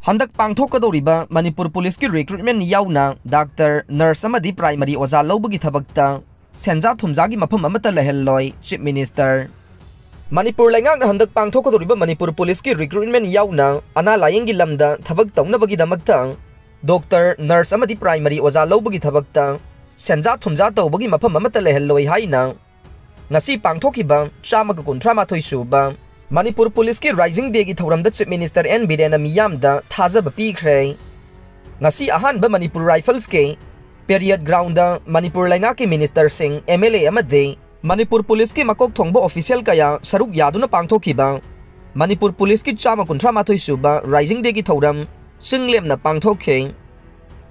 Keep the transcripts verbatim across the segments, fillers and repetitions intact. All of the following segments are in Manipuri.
ꯍꯟꯗꯛ ꯄꯥꯡꯊꯣꯛꯀꯗꯧꯔꯤꯕ ꯃꯅꯤꯄꯨꯔ ꯄꯨꯂꯤꯁꯀꯤ ꯔꯤꯀ꯭ꯔꯨꯠꯃꯦꯟ ꯌꯥꯎꯅ ꯗꯥꯛꯇꯔ, ꯅꯔꯁ ꯑꯃꯗꯤ ꯄ꯭ꯔꯥꯏꯃꯔꯤ ꯑꯣꯖꯥ ꯂꯧꯕꯒꯤ ꯊꯕꯛꯇ ꯁꯦꯟꯖꯥ ꯊꯨꯝꯖꯥꯒꯤ ꯃꯐꯝ ꯑꯃꯠꯇ ꯂꯩꯍꯜꯂꯣꯏ, ꯆꯤꯐ ꯃꯤꯅꯤꯁꯇꯔ꯫ ꯃꯅꯤꯄꯨꯔ ꯂꯩꯉꯥꯛꯅ ꯍꯟꯗꯛ ꯄꯥꯡꯊꯣꯛꯀꯗꯧꯔꯤꯕ ꯃꯅꯤꯄꯨꯔ ꯄꯨꯂꯤꯁꯀꯤ ꯔꯤꯀ꯭ꯔꯨꯠꯃꯦꯟ ꯌꯥꯎꯅ ꯑꯅꯥ ꯂꯥꯌꯦꯡꯒꯤ ꯂꯝꯗ ꯊꯕꯛ ꯇꯧꯅꯕꯒꯤꯗꯃꯛꯇ ꯗꯣꯛꯇꯔ, ꯅꯔꯁ ꯑꯃꯗꯤ ꯄ꯭ꯔꯥꯏꯃꯔꯤ ꯑꯣꯖꯥ ꯂꯧꯕꯒꯤ ꯊꯕꯛꯇ ꯁꯦꯟꯖꯥ ꯊꯨꯝꯖꯥ ꯇꯧꯕꯒꯤ ꯃꯐꯝ ꯑꯃꯠꯇ ꯂꯩꯍꯜꯂꯣꯏ ꯍꯥꯏꯅ ꯉꯁꯤ ꯄꯥꯡꯊꯣꯛꯈꯤꯕ ꯆꯥꯝꯃꯒ ꯀꯨꯟꯊ꯭ꯔꯥ ꯃꯥꯊꯣꯏ ꯁꯨꯕ ꯃꯅꯤꯄꯨꯔ ꯄꯨꯂꯤꯁꯀꯤ ꯔꯥꯏꯖꯤꯡ ꯗꯦꯒꯤ ꯊꯧꯔꯝꯗ ꯆꯤꯐ ꯃꯤꯅꯤꯁꯇꯔ ꯑꯦꯟ ꯕꯤꯔꯦꯟꯅ ꯃꯤꯌꯥꯝꯗ ꯊꯥꯖꯕ ꯄꯤꯈ꯭ꯔꯦ꯫ ꯉꯁꯤ ꯑꯍꯥꯟꯕ ꯃꯅꯤꯄꯨꯔ ꯔꯥꯏꯐꯜꯁꯀꯤ ꯄꯦꯔꯤꯌꯠ ꯒ꯭ꯔꯥꯎꯟꯗ ꯃꯅꯤꯄꯨꯔ ꯂꯩꯉꯥꯛꯀꯤ ꯃꯤꯅꯤꯁꯇꯔꯁꯤꯡ, ꯑꯦꯝ ꯑꯦꯜ ꯑꯦ ꯑꯃꯗꯤ ꯃꯅꯤꯄꯨꯔ ꯄꯨꯂꯤꯁꯀꯤ ꯃꯀꯣꯛ ꯊꯣꯡꯕ ꯑꯣꯐꯤꯁꯤꯌꯦꯜ ꯀꯌꯥ ꯁꯔꯨꯛ ꯌꯥꯗꯨꯅ ꯄꯥꯡꯊꯣꯛꯈꯤꯕ ꯃꯅꯤꯄꯨꯔ ꯄꯨꯂꯤꯁꯀꯤ ꯆꯥꯝꯃ ꯀꯨꯟꯊ꯭ꯔꯥ ꯃꯥꯊꯣꯏ ꯁꯨꯕ ꯔꯥꯏꯖꯤꯡ ꯗꯦꯒꯤ ꯊꯧꯔꯝ ꯆꯤꯡꯂꯦꯝꯅ ꯄꯥꯡꯊꯣꯛꯈꯤ꯫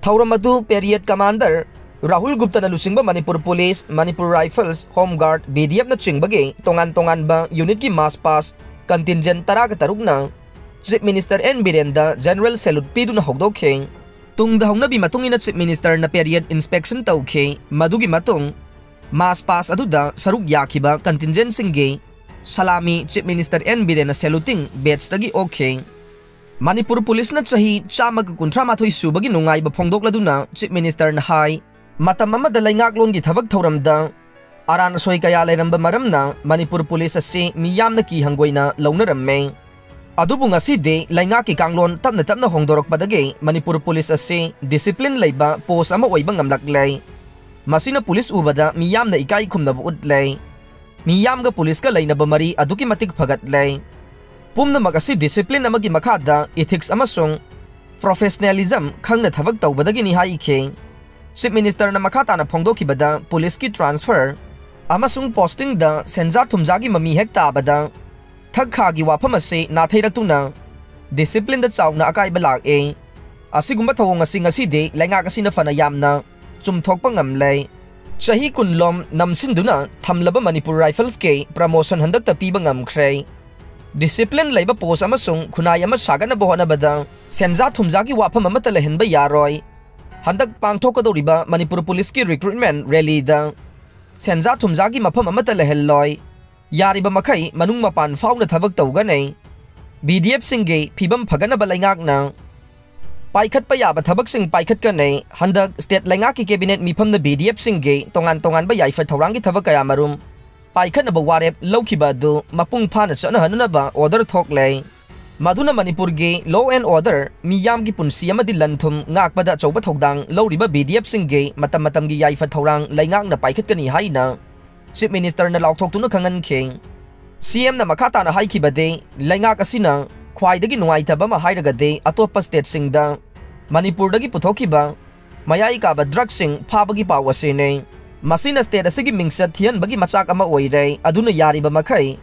ꯊꯧꯔꯝ ꯑꯗꯨ ꯄꯦꯔꯤꯌꯠ ꯀꯃꯥꯟꯗꯔ ꯔꯥꯍꯨꯜ ꯒꯨꯞꯇꯅ ꯂꯨꯆꯤꯡꯕ Manipur police, Manipur rifles, home guard, B D ꯑꯦꯐꯅꯆꯤꯡꯕꯒꯤ ꯇꯣꯉꯥꯟ ꯇꯣꯉꯥꯟꯕ ꯌꯨꯅꯤꯠꯀꯤ ꯃꯥꯔꯆ ꯄꯥꯁ ꯀꯟꯇꯤꯟꯖꯦꯟ ꯇꯔꯥꯒ ꯇꯔꯨꯛꯅ ꯆꯤꯐ ꯃꯤꯅꯤꯁꯇꯔ ꯑꯦꯟ ꯕꯤꯔꯦꯟꯗ ꯖꯦꯅꯔꯦꯜ ꯁꯦꯂꯨꯠ ꯄꯤꯗꯨꯅ ꯍꯧꯗꯣꯛꯈꯤ꯫ ꯇꯨꯡꯗ ꯍꯧꯅꯕꯤ ꯃꯇꯨꯡ ꯏꯟꯅ ꯆꯤꯐ ꯃꯤꯅꯤꯁꯇꯔꯅ ꯄꯦꯔꯤꯌꯠ ꯏꯟꯁꯄꯦꯛꯁꯟ ꯇꯧꯈꯤ꯫ ꯃꯗꯨꯒꯤ ꯃꯇꯨꯡ ꯃꯥꯔꯆ ꯄꯥꯁ ꯑꯗꯨꯗ ꯁꯔꯨꯛ ꯌꯥꯈꯤꯕ ꯀꯟꯇꯤꯟꯖꯦꯟꯁꯤꯡꯒꯤ ꯁꯂꯥꯃꯤ ꯆꯤꯐ ꯃꯤꯅꯤꯁꯇꯔ ꯑꯦꯟ ꯕꯤꯔꯦꯟꯅ ꯁꯦꯂꯨꯇꯤꯡ ꯕꯦꯠꯁꯇꯒꯤ ꯑꯣꯛꯈꯤ꯫ ꯃꯅꯤꯄꯨꯔ ꯄꯨꯂꯤꯁꯅ ꯆꯍꯤ ꯆꯥꯝꯃꯒ ꯀꯨꯟꯊ꯭ꯔꯥ ꯃꯥꯊꯣꯏ ꯁꯨꯕꯒꯤ ꯅꯨꯡꯉꯥꯏꯕ ꯐꯣꯡꯗꯣꯛꯂꯗꯨꯅ ꯆꯤꯐ ꯃꯤꯅꯤꯁꯇꯔꯅ ꯍꯥꯏ, ꯃꯇꯝ ꯑꯃꯗ ꯂꯩꯉꯥꯛꯂꯣꯟꯒꯤ ꯊꯕꯛ ꯊꯧꯔꯝꯗ ꯑꯔꯥꯟ ꯑꯁꯣꯏ ꯀꯌꯥ ꯂꯩꯔꯝꯕ ꯃꯔꯝꯅ ꯃꯅꯤꯄꯨꯔ ꯄꯨꯂꯤꯁ ꯑꯁꯤ ꯃꯤꯌꯥꯝꯅ ꯀꯤ ꯍꯪꯒꯣꯏꯅ ꯂꯧꯅꯔꯝꯃꯤ꯫ ꯑꯗꯨꯕꯨ ꯉꯁꯤꯗꯤ ꯂꯩꯉꯥꯛꯀꯤ ꯀꯥꯡꯂꯣꯟ ꯇꯞꯅ ꯇꯞꯅ ꯍꯣꯡꯗꯣꯔꯛꯄꯗꯒꯤ ꯃꯅꯤꯄꯨꯔ ꯄꯨꯂꯤꯁ ꯑꯁꯤ ꯗꯤꯁꯤꯄ꯭ꯂꯤꯟ ꯂꯩꯕ ꯄꯣꯁ ꯑꯃ ꯑꯣꯏꯕ ꯉꯝꯂꯛꯂꯦ꯫ ꯃꯁꯤꯅ ꯄꯨꯂꯤꯁ ꯎꯕꯗ ꯃꯤꯌꯥꯝꯅ ꯏꯀꯥꯏ ꯈꯨꯝꯅꯕ ꯎꯠꯂꯦ꯫ ꯃꯤꯌꯥꯝꯒ ꯄꯨꯂꯤꯁꯀ ꯂꯩꯅꯕ ꯃꯔꯤ ꯑꯗꯨꯛꯀꯤ ꯃꯇꯤꯛ ꯐꯒꯠꯂꯦ꯫ ꯄꯨꯝꯅꯃꯛ ꯑꯁꯤ ꯗꯤꯁꯤꯄ꯭ꯂꯤꯟ ꯑꯃꯒꯤ ꯃꯈꯥꯗ ꯏꯊꯤꯛꯁ ꯑꯃꯁꯨꯡ ꯄ꯭ꯔꯣꯐꯦꯁꯅꯦꯂꯤꯖꯝ ꯈꯪꯅ ꯊꯕꯛ ꯇꯧꯕꯗꯒꯤꯅꯤ ꯍꯥꯏꯈꯤ꯫ ꯆꯤꯐ ꯃꯤꯅꯤꯁꯇꯔꯅ ꯃꯈꯥ ꯇꯥꯅ ꯐꯣꯡꯗꯣꯛꯈꯤꯕꯗ ꯄꯨꯂꯤꯁꯀꯤ ꯇ꯭ꯔꯥꯟꯁꯐꯔ ꯑꯃꯁꯨꯡ ꯄꯣꯁꯇꯤꯡꯗ ꯁꯦꯟꯖꯥ ꯊꯨꯝꯖꯥꯒꯤ ꯃꯃꯤ ꯍꯦꯛ ꯇꯥꯕꯗ ꯊꯛ ꯈꯥꯒꯤ ꯋꯥꯐꯝ ꯑꯁꯤ ꯅꯥꯊꯩꯔꯛꯇꯨꯅ ꯗꯤꯁꯤꯄ꯭ꯂꯤꯟꯗ ꯆꯥꯎꯅ ꯑꯀꯥꯏꯕ ꯂꯥꯛꯏ꯫ ꯑꯁꯤꯒꯨꯝꯕ ꯊꯧꯑꯣꯡ ꯑꯁꯤ ꯉꯁꯤꯗꯤ ꯂꯩꯉꯥꯛ ꯑꯁꯤꯅ ꯐꯅ ꯌꯥꯝꯅ ꯆꯨꯝꯊꯣꯛꯄ ꯉꯝꯂꯦ꯫ ꯆꯍꯤ ꯀꯨꯟꯂꯣꯝ ꯅꯝꯁꯤꯟꯗꯨꯅ ꯊꯝꯂꯕ ꯃꯅꯤꯄꯨꯔ ꯔꯥꯏꯐꯜꯁꯀꯤ ꯄ꯭ꯔꯃꯣꯁꯟ ꯍꯟꯗꯛꯇ ꯄꯤꯕ ꯉꯝꯈ꯭ꯔꯦ꯫ ꯗꯤꯁꯤꯄ꯭ꯂꯤꯟ ꯂꯩꯕ ꯄꯣꯁ ꯑꯃꯁꯨꯡ ꯈꯨꯟꯅꯥꯏ ꯑꯃ ꯁꯥꯒꯠꯅꯕ ꯍꯣꯠꯅꯕꯗ ꯁꯦꯟꯖꯥ ꯊꯨꯝꯖꯥꯒꯤ ꯋꯥꯐꯝ ꯑꯃꯠꯇ ꯂꯩꯍꯟꯕ ꯌꯥꯔꯣꯏ꯫ ꯍꯟꯗꯛ ꯄꯥꯡꯊꯣꯛꯀꯗꯧꯔꯤꯕ ꯃꯅꯤꯄꯨꯔ ꯄꯨꯂꯤꯁꯀꯤ ꯔꯤꯀ꯭ꯔꯨꯠꯃꯦꯟ ꯔꯦꯂꯤꯗ ꯁꯦꯟꯖꯥ ꯊꯨꯝꯖꯥꯒꯤ ꯃꯐꯝ ꯑꯃꯠꯇ ꯂꯩꯍꯜꯂꯣꯏ꯫ ꯌꯥꯔꯤꯕ ꯃꯈꯩ ꯃꯅꯨꯡ ꯃꯄꯥꯟ ꯐꯥꯎꯅ ꯊꯕꯛ ꯇꯧꯒꯅꯤ꯫ ꯕꯤ ꯗꯤ ꯑꯦꯐꯁꯤꯡꯒꯤ ꯐꯤꯕꯝ ꯐꯒꯠꯅꯕ ꯂꯩꯉꯥꯛꯅ ꯄꯥꯏꯈꯠꯄ ꯌꯥꯕ ꯊꯕꯛꯁꯤꯡ ꯄꯥꯏꯈꯠꯀꯅꯤ꯫ ꯍꯟꯗꯛ state ꯂꯩꯉꯥꯛꯀꯤ cabinet ꯃꯤꯐꯝꯗ BDFꯁꯤꯡꯒꯤ ꯇꯣꯉꯥꯟ ꯇꯣꯉꯥꯟꯕ ꯌꯥꯏꯐ ꯊꯧꯔꯥꯡꯒꯤ ꯊꯕꯛ ꯀꯌꯥ ꯃꯔꯨꯝ ꯄꯥꯏꯈꯠꯅꯕ ꯋꯥꯔꯦꯞ ꯂꯧꯈꯤꯕ ꯑꯗꯨ ꯃꯄꯨꯡ ꯐꯥꯅ ꯆꯠꯅꯍꯟꯅꯕ order ꯊꯣꯛꯂꯦ꯫ ꯃꯗꯨꯅ ꯃꯅꯤꯄꯨꯔꯒꯤ law and order, ꯃꯤꯌꯥꯝꯒꯤ ꯄꯨꯟꯁꯤ ꯑꯃꯗꯤ ꯂꯟ ꯊꯨꯝ ꯉꯥꯛꯄꯗ ꯑꯆꯧꯕ ꯊꯧꯗꯥꯡ ꯂꯧꯔꯤꯕ BDFꯁꯤꯡꯒꯤ ꯃꯇꯝ ꯃꯇꯝꯒꯤ ꯌꯥꯏꯐ ꯊꯧꯔꯥꯡ ꯂꯩꯉꯥꯛꯅ ꯄꯥꯏꯈꯠꯀꯅꯤ ꯍꯥꯏꯅ Chief Ministerꯅ ꯂꯥꯎꯊꯣꯛꯇꯨꯅ ꯈꯪꯍꯟꯈꯤ꯫ CMꯅ ꯃꯈꯥ ꯇꯥꯅ ꯍꯥꯏꯈꯤꯕꯗꯤ, ꯂꯩꯉꯥꯛ ꯑꯁꯤꯅ ꯈ꯭ꯋꯥꯏꯗꯒꯤ ꯅꯨꯡꯉꯥꯏꯇꯕ ꯑꯃ ꯍꯥꯏꯔꯒꯗꯤ ꯑꯇꯣꯞꯄ stateꯁꯤꯡꯗ ꯃꯅꯤꯄꯨꯔꯗꯒꯤ ꯄꯨꯊꯣꯛꯈꯤꯕ ꯃꯌꯥꯏ ꯀꯥꯕ drugꯁꯤꯡ ꯐꯥꯕꯒꯤ ꯄꯥꯎ ꯑꯁꯤꯅꯤ꯫ ꯃꯁꯤꯅ state ꯑꯁꯤꯒꯤ ꯃꯤꯡꯆꯠ ꯊꯤꯍꯟꯕꯒꯤ ꯃꯆꯥꯛ ꯑꯃ ꯑꯣꯏꯔꯦ, ꯑꯗꯨꯅ ꯌꯥꯔꯤꯕ ꯃꯈꯩ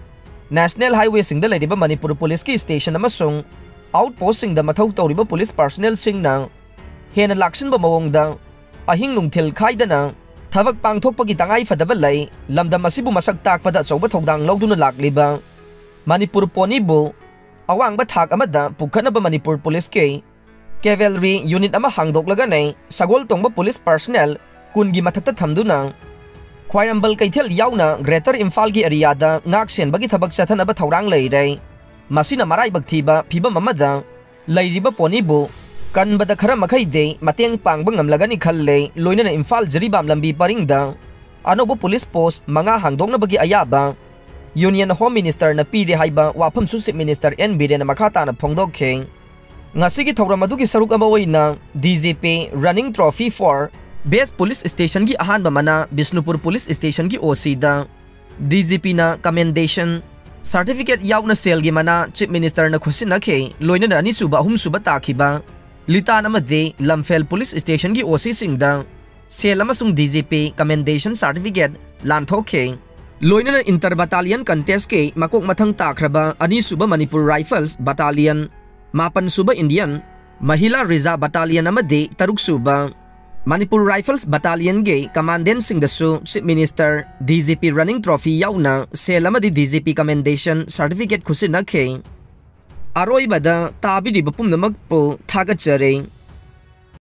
national highwayꯁꯤꯡꯗ ꯂꯩꯔꯤꯕ ꯃꯅꯤꯄꯨꯔ ꯄꯨꯂꯤꯁꯀꯤ station ꯑꯃꯁꯨꯡ outpostꯁꯤꯡꯗ ꯃꯊꯧ ꯇꯧꯔꯤꯕ ꯄꯨꯂꯤꯁ personnelꯁꯤꯡꯅ ꯍꯦꯟꯅ ꯂꯥꯛꯁꯤꯟꯕ ꯃꯑꯣꯡꯗ ꯑꯍꯤꯡ ꯅꯨꯡꯊꯤꯜ ꯈꯥꯏꯗꯅ ꯊꯕꯛ ꯄꯥꯡꯊꯣꯛꯄꯒꯤ ꯇꯉꯥꯏ ꯐꯗꯕ ꯂꯩ꯫ ꯂꯝꯗꯝ ꯑꯁꯤꯕꯨ ꯃꯁꯛ ꯇꯥꯛꯄꯗ ꯑꯆꯧꯕ ꯊꯧꯗꯥꯡ ꯂꯧꯗꯨꯅ ꯂꯥꯛꯂꯤꯕ ꯃꯅꯤꯄꯨꯔ ꯄꯣꯅꯤꯕꯨ ꯑꯋꯥꯡꯕ ꯊꯥꯛ ꯑꯃꯗ ꯄꯨꯈꯠꯅꯕ ꯃꯅꯤꯄꯨꯔ ꯄꯨꯂꯤꯁꯀꯤ cavalry unit ꯑꯃ ꯍꯥꯡꯗꯣꯛꯂꯒꯅꯤ꯫ ꯁꯒꯣꯜ ꯇꯣꯡꯕ ꯄꯨꯂꯤꯁ personnel ꯀꯨꯟꯒꯤ ꯃꯊꯛꯇ ꯊꯝꯗꯨꯅ ꯈ꯭ꯋꯥꯏꯔꯝꯕꯟ ꯀꯩꯊꯦꯜ ꯌꯥꯎꯅ Greater ꯏꯝꯐꯥꯜꯒꯤ areaꯗ ꯉꯥꯛ ꯁꯦꯟꯕꯒꯤ ꯊꯕꯛ ꯆꯠꯊꯅꯕ ꯊꯧꯔꯥꯡ ꯂꯩꯔꯦ꯫ ꯃꯁꯤꯅ ꯃꯔꯥꯏꯕꯛ ꯊꯤꯕ ꯐꯤꯕꯝ ꯑꯃꯗ ꯂꯩꯔꯤꯕ ꯄꯣꯅꯤꯕꯨ ꯀꯟꯕꯗ ꯈꯔ ꯃꯈꯩꯗꯤ ꯃꯇꯦꯡ ꯄꯥꯡꯕ ꯉꯝꯂꯒꯅꯤ ꯈꯜꯂꯦ꯫ ꯂꯣꯏꯅꯅ ꯏꯝꯐꯥꯜ ꯖꯤꯔꯤꯕꯥꯝ ꯂꯝꯕꯤ ꯄꯔꯤꯡꯗ ꯑꯅꯧꯕ ꯄꯨꯂꯤꯁ post ꯃꯉꯥ ꯍꯥꯡꯗꯣꯛꯅꯕꯒꯤ ꯑꯌꯥꯕ Union Home Ministerꯅ ꯄꯤꯔꯦ ꯍꯥꯏꯕ ꯋꯥꯐꯝꯁꯨ Chief Minister N ꯕꯤꯔꯦꯟꯅ ꯃꯈꯥ ꯇꯥꯅ ꯐꯣꯡꯗꯣꯛꯈꯤ꯫ ꯉꯁꯤꯒꯤ ꯊꯧꯔꯝ ꯑꯗꯨꯒꯤ ꯁꯔꯨꯛ ꯑꯃ ꯑꯣꯏꯅ DGP Running Trophy for Best Police Stationꯒꯤ ꯑꯍꯥꯟꯕ ꯃꯅꯥ ꯕꯤꯁꯅꯨꯄꯨꯔ ꯄꯨꯂꯤꯁ stationꯒꯤ OCꯗ DGPꯅ commendation certificate ꯌꯥꯎꯅ ꯁꯦꯜꯒꯤ ꯃꯅꯥ Chief Ministerꯅ ꯈꯨꯠꯁꯤꯟꯅꯈꯤ꯫ ꯂꯣꯏꯅꯅ ꯑꯅꯤꯁꯨꯕ, ꯑꯍꯨꯝꯁꯨꯕ ꯇꯥꯈꯤꯕ ꯂꯤꯇꯥꯟ ꯑꯃꯗꯤ ꯂꯝꯐꯦꯜ ꯄꯨꯂꯤꯁ stationꯒꯤ OCꯁꯤꯡꯗ ꯁꯦꯜ ꯑꯃꯁꯨꯡ DGP commendation certificate ꯂꯥꯟꯊꯣꯛꯈꯤ꯫ ꯂꯣꯏꯅꯅ inter battalion contestꯀꯤ ꯃꯀꯣꯛ ꯃꯊꯪ ꯇꯥꯈ꯭ꯔꯕ ꯑꯅꯤꯁꯨꯕ Manipur Rifles battalion, ꯃꯥꯄꯟꯁꯨꯕ Indian Mahila Reserve Battalion ꯑꯃꯗꯤ ꯇꯔꯨꯛꯁꯨꯕ Manipur Rifles battalionꯒꯤ commandantꯁꯤꯡꯗꯁꯨ Chief Minister DGP Running Trophy ꯌꯥꯎꯅ ꯁꯦꯜ ꯑꯃꯗꯤ DGP commendation certificate ꯈꯨꯠꯁꯤꯟꯅꯈꯤ꯫ ꯑꯔꯣꯏꯕꯗ ꯇꯥꯕꯤꯔꯤꯕ ꯄꯨꯝꯅꯃꯛꯄꯨ ꯊꯥꯒꯠꯆꯔꯤ꯫